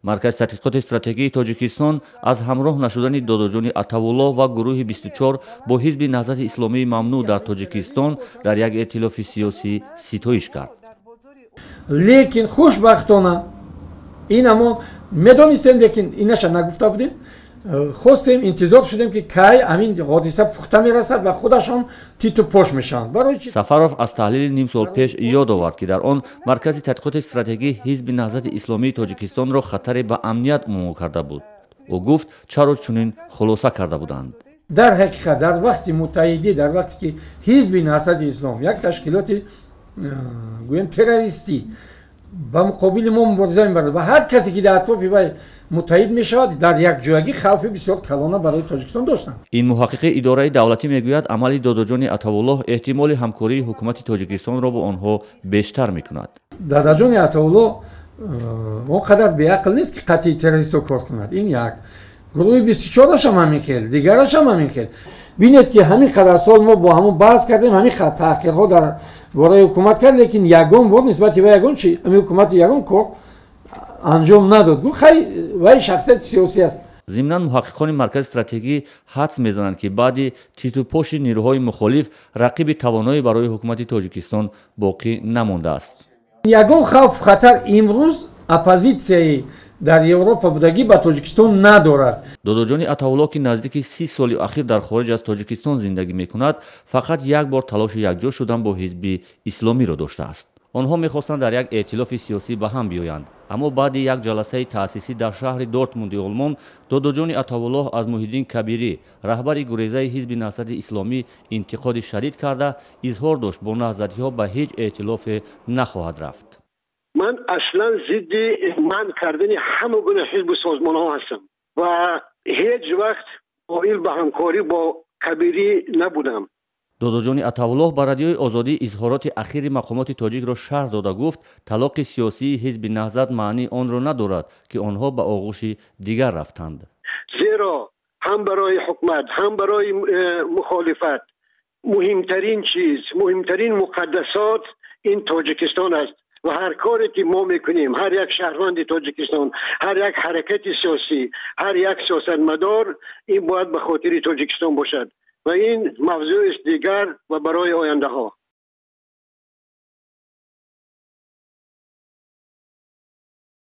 Маркази тадқиқоти стратегии Тоҷикистон аз ҳамроҳ нашудани Додоҷони Атавуллоҳ ва гурӯҳи 24 бо Ҳизби Наҳзати Исломии мамнӯъ дар Тоҷикистон дар як эътилофи сиёсӣ ситоиш кард. Лекин хушбахтона ин мо медонистем, лекин инаша нагуфта будем. Хостем, интизор шудем, ки кай ҳамин ҳодиса пухта мерасад ва худашон титу пош мешаванд. Барои чи? Сафаров аз таҳлили ним сол пеш ёд овард, ки дар он Маркази тадқиқоти стратегӣ Ҳизби Наҳзати Исломии Тоҷикистонро хатаре ба амният умумӣ карда буд. Ӯ гуфт, чаро чунин хулоса карда буданд. Дар ҳақиқат, дар вақти муттаҳидӣ, дар вақте ки Ҳизби Наҳзати Ислом, як ташкилоти гӯем террористӣ, ба муқобили мо мубориза мебарад ва ҳар касе ки дар атрофи вай муттаҳид мешавад, дар якҷоягӣ хавфи бисёр калона барои Тоҷикистон доштанд. Ин муҳаққиқи идораи давлатӣ мегӯяд, амали Додоҷони Атавуллоҳ эҳтимоли ҳамкории ҳукумати Тоҷикистонро бо онҳо бештар мекунад. Дадаҷони Атавуллоҳ он қадар беақл нест, ки қатъи террористо кор кунад. Ин як гурӯҳи 24-ашам ҳамин хел, дигарашам ҳамин хел. Бинед, ки ҳамин қадар сол мо бо ҳамон баҳс кардем, ҳамин қадар таҳқирҳо дар бораи ҳукумат кард, лекин ягон бор нисбати вай ягон чи, ҳамин ҳукумати ягон кор анҷом надод. Гуфт, хай, вай шахсияти сиёсӣ аст. Зимнан, муҳаққиқони Маркази стратегӣ ҳадс мезананд, ки баъди титупоши нерӯҳои мухолиф рақиби тавоное барои ҳукумати Тоҷикистон боқӣ намондааст. Ягон хавфу хатар имрӯз оппозитсияи дар Европа будагӣ ба Тоҷикистон надорад. Додоҷони Атавуллоҳ, ки наздики 30 соли ахир дар хориҷ аз Тоҷикистон зиндагӣ мекунад, фақат як бор талоши якҷо шудан бо Ҳизби Исломиро доштааст. Онҳо мехостанд дар як эътилофи сиёсӣ ба ҳам биёянд, аммо баъди як ҷаласаи таъсисӣ дар шаҳри Дортмунди Олмон Додоҷони Атавуллоҳ аз Муҳиддин Кабирӣ, раҳбари гурезаи Ҳизби Наҳзати Исломӣ, интиқоди шадид карда, изҳор дошт, бо наҳзатиҳо ба ҳеҷ эътилофе нахоҳад рафт. Ман аслан зидди манъ кардани ҳама гуна ҳизбу созмонҳо ҳастам ва ҳеҷ вақт қоил ба ҳамкорӣ бо Кабирӣ набудам. Додоҷони Атавуллоҳ ба Радиои Озодӣ изҳороти ахири мақомоти тоҷикро шарҳ дода гуфт, талоқи сиёсии Ҳизби Наҳзат маънии онро надорад, ки онҳо ба оғӯши дигар рафтанд. Зеро ҳам барои ҳукумат, ҳам барои мухолифат муҳимтарин чиз, муҳимтарин муқаддасот ин Тоҷикистон аст ва ҳар коре ки мо мекунем, ҳар як шаҳрванди Тоҷикистон, ҳар як ҳаракати сиёсӣ, ҳар як сиёсатмадор, ин бояд ба хотири Тоҷикистон бошад ва ин мавзӯист дигар ва барои ояндаҳо.